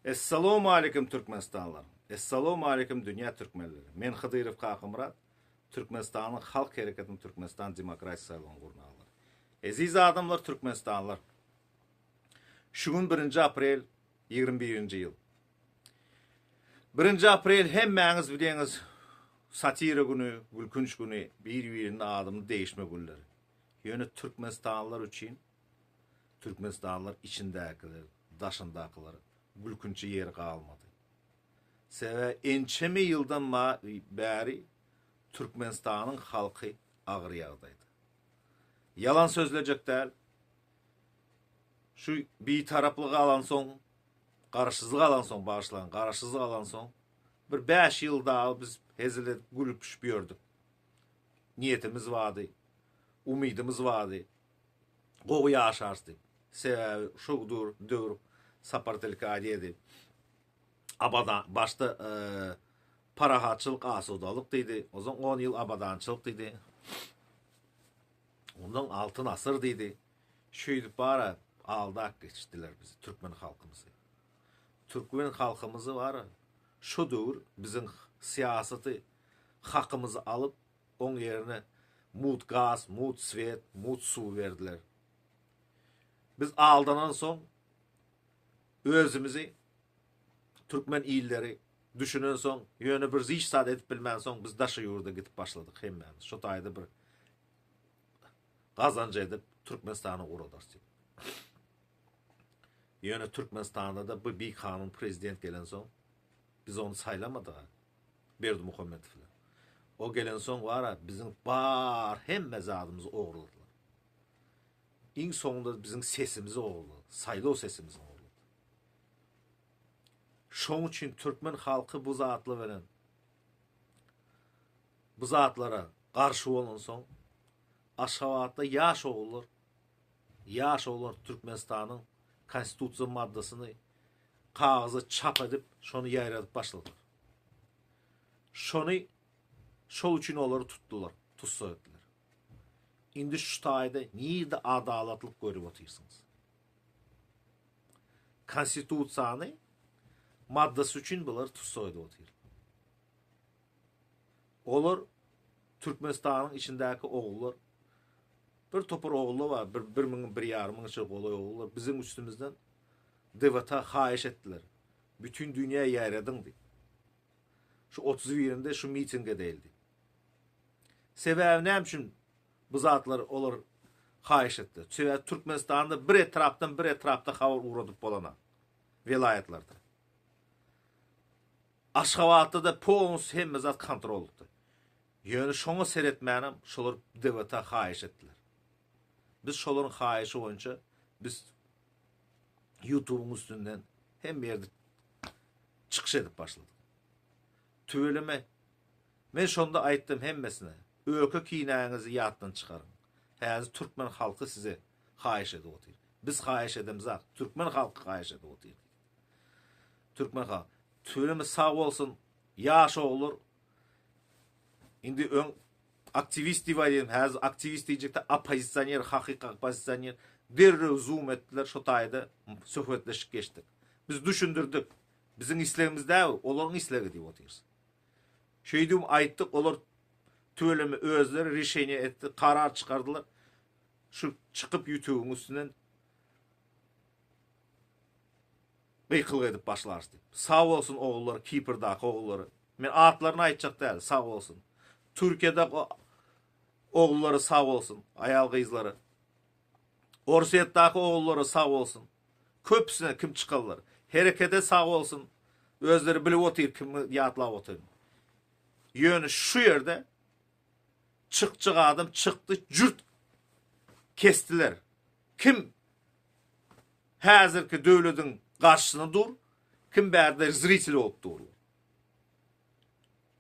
Essalawmaleýkim Türkmenistanlylar! Essalawmaleýkim dünýä türkmenleri! Men Hydyrow Kakamyrat, Türkmenistanyň Halk Hereketiniň Türkmenistan Demokratik Saýlawynyň gurnalary. Eziz adamlar Türkmenistanlylar! Şu gün birinji aprel 21-nji ýyl. Birinji aprel hemmäňiz bilýäňiz satira güni, gülkünç güni, bir-biriniň adyny degişme günleri. Ýöne türkmenistanlylar üçin Türkmenistanlylar içindäkiler, daşyndakylar gülkünçi ýeri galmady. Sebäbi ençeme ýyldan bäri Türkmenistanyň halky agyr ýagdaýda. Ýalan sözlejek däl. Şu bitaraplygy alansoň, garaşsyzlyk alansoň, bagyşlaň, garaşsyzlyk alansoň bir bäş ýyl dagy biz hezil edip gülüpişip ýördük. Niýetimiz bardy, umydymyz bardy. Gowy ýaşarys diýip. Sebäbi şu dur döwür Sapar Tilki aýdýardy. Abadan başda parahatçylyk, asudalyk diýdi. Onsoň 10 ýyl abadançylyk diýdi. Ondan altyn asyr diýdi. Şeýdip bara aldap geçdiler bizi, türkmen halkymyzy. Türkmen halkymyzy bara şu döwür biziň syýasaty hakymyzy alyp Oň ýerine mut gaz, mut swet, mut suw berdiler. Biz aldanansoň özümizi türkmen illeri düşünensoň, ýöne bir hiç zat edip bilmänsoň biz daşary ýurda gidip başladyk hemmämiz. Şo taýda bir gazanç edip Türkmenistany guradarys diýip. Ýöne Türkmenistanda-da bu bikanun prezident gelensoň biz ony saýlamadyk-a. Berdimuhamedow bilen. O gelensoň bar-a biziň bar hemme zadymyzy ogurladylar. Iň soňunda biziň sesimizi ogurladylar. Saýlaw sesimizi ogurladylar. Şoň üçin türkmen halky bu zatlar bilen bu zatlara garşy bolansoň Aşgabatda ýaş ogullar ýaş ogullar Türkmenistanyň Konstitusiýa maddasyny kagyza çap edip şony ýaýradyp başladylar. Şony şol üçin olary tutdular, tussag etdiler. Indi şu taýda nirde adalatlyk görüp otyrsyňyz? Konstitusiýany maddasy üçin bulary tussag edip otyr. Olar Türkmenistanyň içindäki ogullar bir topar ogullar bar, bir, bir müň, bir ýarym müňe golaý ogullar biziň üstümizden DWT haýyş etdiler. Bütin dünýä ýaýradyň diýip. Şu 31-inde şu miting edeýli diýip. Sebäbi näme üçin bu zatlary olar haýyş etdi? Sebäbi Türkmenistanda bir etrapdan bir etrapda habar ugradyp bolana welaýatlarda. Aşgabatda-da polnus hemme zat kontrollykda. Ýöne şoňa seretmänem şolar DWT haýyş etdiler. Biz şolaryň haýyşy boýunça biz YouTube'yň üstünden hemme ýerde çykyş edip başladyk. Tüweleme men şonda aýtdym hemmesine, öke kinäňizi ýatdan çykaryň. Häzir türkmen halky size haýyş edip otyr. Biz haýyş edemzak, türkmen halky haýyş edip otyr. Türkmen halky. Tüweleme sag bolsun ýaş ogullar Indi öň aktiwist diýip aýdýan, häzir aktiwist diýjekde oppozisioner, hakyky oppozisioner derrew zoom etdiler, şo taýda söhbetleşik geçdik. Biz düşündirdik. Biziň islegimiz däl, olaryň islegi diýip otyrys. Şeýdibem aýtdyk, olar tüweleme özleri rişeniýe etdi, karar çykardylar. Şu çykyp ýutubyň üstünden gykylyk edip başlarys diýip. Sag bolsun ogullar, Kiprdaky ogullary. Men atlaryny aýtjak däl, sag bolsun. Türkiýede ogullary sag bolsun, aýal-gyzlary. Orsýetdäki ogullary sag bolsun. Köpüsine kim çykanlar. Herekede sag bolsun. Özleri bilip otyr kimi ýatlap otyryn. Ýöne şu ýerde çykjak adam çykdy, jürt kesdiler. Kim häzirki döwlediň garşysyna dur, kim bärde zritel bolup durlar.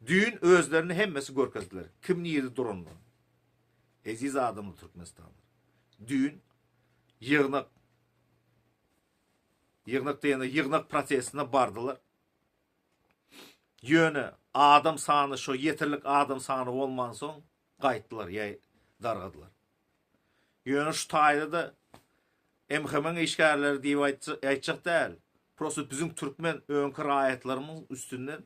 Düýn özlerini hemmesi görkezdiler. Kim nirde duranyny. Eziz adamlar Türkmenistanlar. Düýn ýygnak ýygnak diýende ýygnak protestine bardylar. Ýöne adam sany şo ýeterlik adam sany bolmansoň gaýtdylar ýa dargadylar. Ýöne şu taýda-da MHM-iň işgärleri diýip aýtjak däl. Prosto biziň türkmen öňki raýatlarymyň üstünden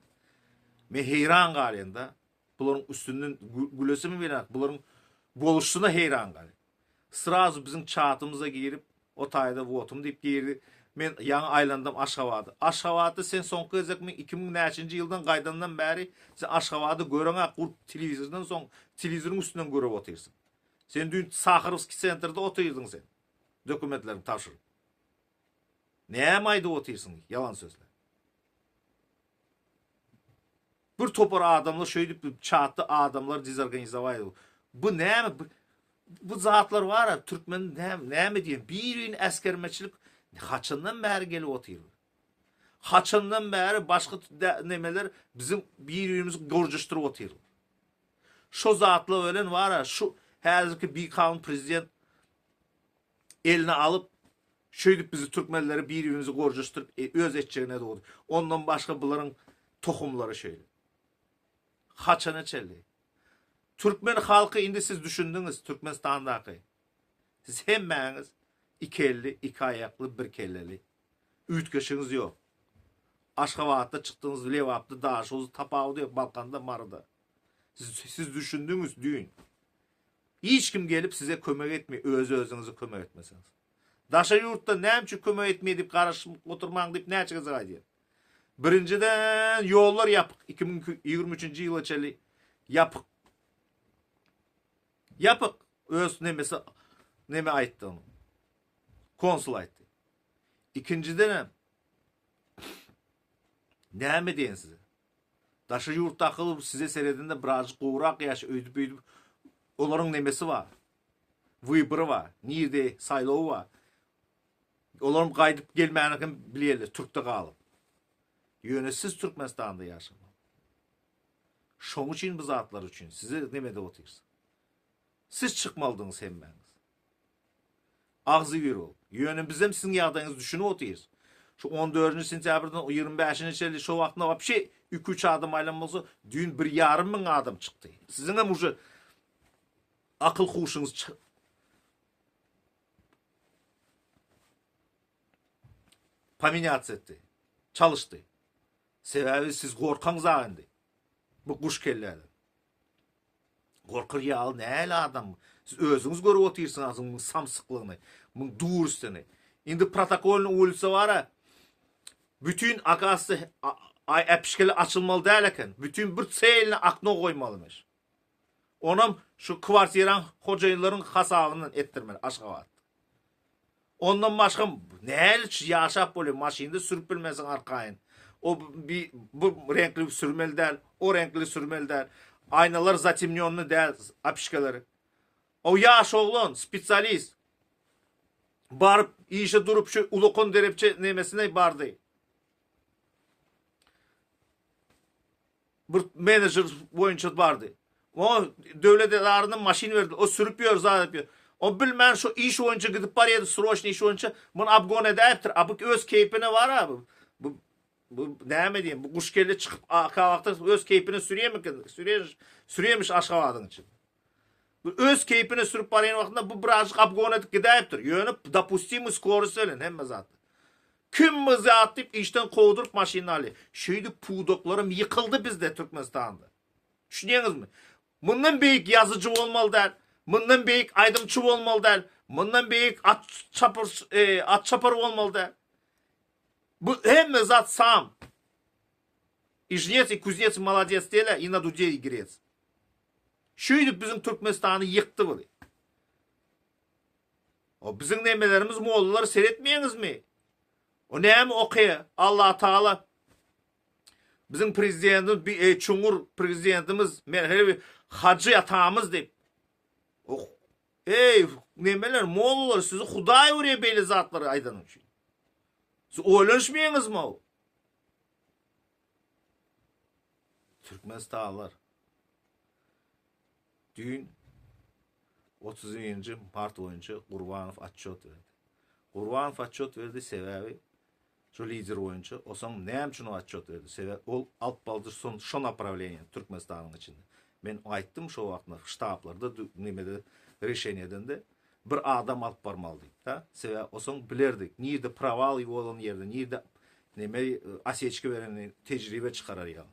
men heýran galýan-da. Bularyň üstünden gülesim gelenok. Bularyň boluşyna heýran galýan. Srazu biziň çatymyza girip, o taýda wotum diýip girdi. Men ýaňy aýlandym Aşgabada. Aşgabatda sen soňky gezek men 2000 näçinji ýyldan gaýdandan bäri sen Aşgabady göreňak, gurt telewizordan soň telewizoryň üstünden görüp otyrsyň. Sen düýn Saharowskiý sentrde otyrdyň sen. Dokumentleriňi tabşyryp. Näme aýdyp otyrsyň ýalan sözle. Bir topar adamlar şeýdip çatda adamlar dezorganizować edip. Bu näme bu, bu zatlar bar türkmen näme näme diýen birin äsgermeçilik haçandan bäri gelip otyr. Haçandan bäri başga nemeler biziň bir-birimizi gorjuşdyryp otyr. Şo zatlar bilen bar şu häzirki bikanun prezident eline alyp şeýdip bizi türkmenleri bir-birimizi gorjaşdyryp e, öz etjegine dogry. Ondan başga bularyň tohumlary şeýle. Haçana çenli? Türkmen halky indi siz düşündiňiz Türkmenistandaky. Siz hemmäňiz iki elli, iki aýakly, bir kelleli. Üýtgeşigiňiz ýok. Aşgabatda çykdyňyz, Lebapda, Daşoguzda tapawudy ýok, Balkanda, Maryda. Siz, siz düşündiňiz düýn. Hiç kim gelip size kömek etmeýär öz özüňize kömek etmeseňiz. Daşary ýurtda näme üçin kömek etmeýär diýip garaşyp oturmaň diýip näçe gezek aýdýan. Birinjiden ýollar ýapyk 2023-nji ýyla çenli ýapyk. Ýapyk öz nemesi neme aýtdy ony. Konsul aýtdy. Ikinjidenem näme diýen size? Daşary ýurtdaky size seredende birazjyk gowurak ýaş öýdüp öýdüp olaryň nemesi bar. Wybory bar. Nirde saýlawy bar. Olaryň gaýdyp gelmäni hem bilýärler türkde galyp. Ýöne siz Türkmenistanda ýaşamaly. Şoň üçin bu zatlar üçin size neme edip otyrys. Siz çykmalydyňyz hemmäňiz. Agzybir bolup. Ýöne bizem siziň ýagdaýyňyzy düşünip otyrys. Şu on dördünji sentýabrdan ýigrimi bäşine çenli şo wagtynda wapşe iki-üç adam aýlan bolsa, düýn bir ýarym müň adam çykdy. Siziňem uje akyl-huşuňyz pomenýats etdi. Çalyşdy. Sebäbi siz gorkaňyzak indi. Bu guş kelläden. Gorkar ýaly nähili adam? Siz özüňiz görüp otyrsyňyz muň samsyklygyny, muň durstyny. Indi protokolny ulisa bara bütin akasy aý äpişgeli açylmaly däl eken. Bütin bir tselny okno goýmalymyş. Onam şu kwartiraň hojaýynlaryň hasabyndan etdirmeli Aşgabatda. Ondan başga nähili ýaşap bolýar maşynda sürüp bilmesiň arkaýyn. O bi bu reňkli sürmeli däl, o reňkli sürmeli däl. Aýnalar zatemnýonny däl, apişkaleri. O ýaş oglan, spesialist. Baryp işe durup şu ulakan derepçe nemesine bardy. Bir menejer boýunça bardy. O döwlet edaryndan maşyn berdi. O sürüp ýör, zat edip ýör. O bilmän şu iş boýunça gidip barýardy, sroçny iş boýunça. Muny obgon edäýipdir. A bu öz keýpine bar a bu. Bu bu näme diýeyim, bu guş kelle çykyp aka wagtda öz keýpine sürýärmikin? Sürýär, sürýärmiş Aşgabadyň içinde. Bu öz keýpine sürüp barýan wagtynda bu birazjyk obgon edip gidäýipdir. Ýöne dopustimy skorost bilen hemme zat. Kim bu zat diýip işden kowduryp maşynyny alýar. Şeýdip pudaklaram ýykyldy bizde Türkmenistanda. Düşünýäňizmi? Mundan beýik ýazyjy bolmaly däl. Mundan beýik aýdymçy bolmaly däl. Mundan beýik at çapar e, at çapar bolmaly däl. Bu hemme zat sam. I žnец, i kuznец молодец diýerler, i na dude i grec. Şeýdip biziň Türkmenistany ýykdy bu. O biziň nemelerimiz mollalar seretmeýäňizmi? O näme okaýa? Allah Taala biziň prezidentimiz bi e, çuňur prezidentimiz merhebe hajy atamyz diýip. Oh, ey nemeler mollalar sizi Hudaý urýa beýle zatlary aýdanyň üçin. Siz oýlanyşmaýaňyzmy? Türkmenistanlylar Düýn 31-nji mart boýunça Gurbanow otçýot berdi. Gurbanow otçýot berdi sebäbi şu lider boýunça osaň näme üçin o otçýot berdi? Sebäbi ol alyp bardy şo şo naprawleniýe Türkmenistanyň içinde. Men aýtdym şo wagtlar ştablarda nemede reşeniýe edende bir adam alyp barmaly diýip da. Sebäbi osaň bilerdik nirde prowal bolan ýerde nirde. Neme oseçka bereni tejribe çykarar ýaly.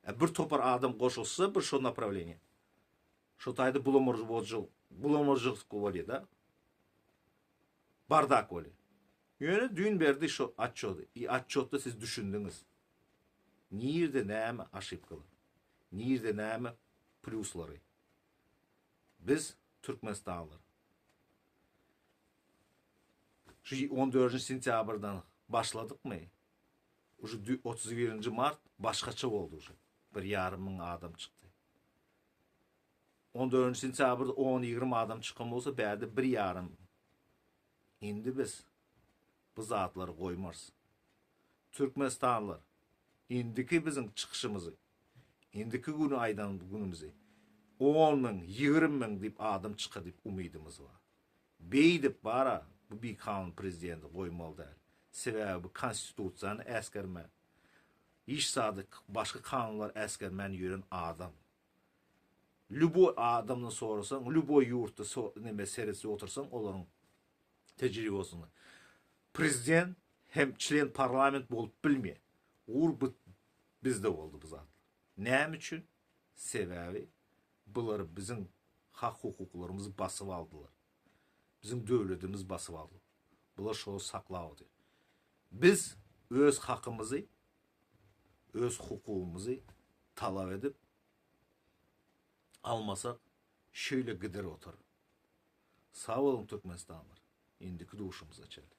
E, bir topar adam goşulsa bir şo naprawleniýe. Şo taýda bulamurjy boljak, bulamurjyk bolýar da. Bardak bolýar. Ýöne düýn berdi şo otçody. I otçotda siz düşündiňiz. Nirde näme oşibkalar. Nirde näme plýuslary. Biz türkmenistanlylar. Şu on dördünji sentýabrdan başladykmy? Uje 31-nji mart başgaça boldy uje. Bir ýarym müň adam çykdy. On dördünji sentýabrda on-ýigrimi adam çykan bolsa, bärde bir ýarym. Indi biz bu zatlary goýmarys. Türkmenistanlylar, indiki biziň çykyşymyzy, indiki güni aýdan günümizi on müň, 20 müň diýip adam çykar diýip umydymyz bar. Beýdip bara bu bikanun prezidenti goýmaly däl. Sebäbi bu konstitusiýany äsgermän, hiç zady başga kanunlary äsgermän ýören adam. Lýuboý adamdan sorasaň, lýuboý ýurtda so neme seretse otursaň olaryň tejribesini. Prezident hem çlen parlament bolup bilmeýär. Ugur bu bizde boldy bu zatlar. Näme üçin? Sebäbi bular biziň hak-hukuklarymyzy basyp aldylar. Biziň döwletimizi basyp aldylar. Bular şony saklap otyr. Biz öz hakymyzy, öz hukugymyzy talap edip almasak şeýle gider otyr. Sag boluň Türkmenistanlylar. Indiki duşumyza çenli.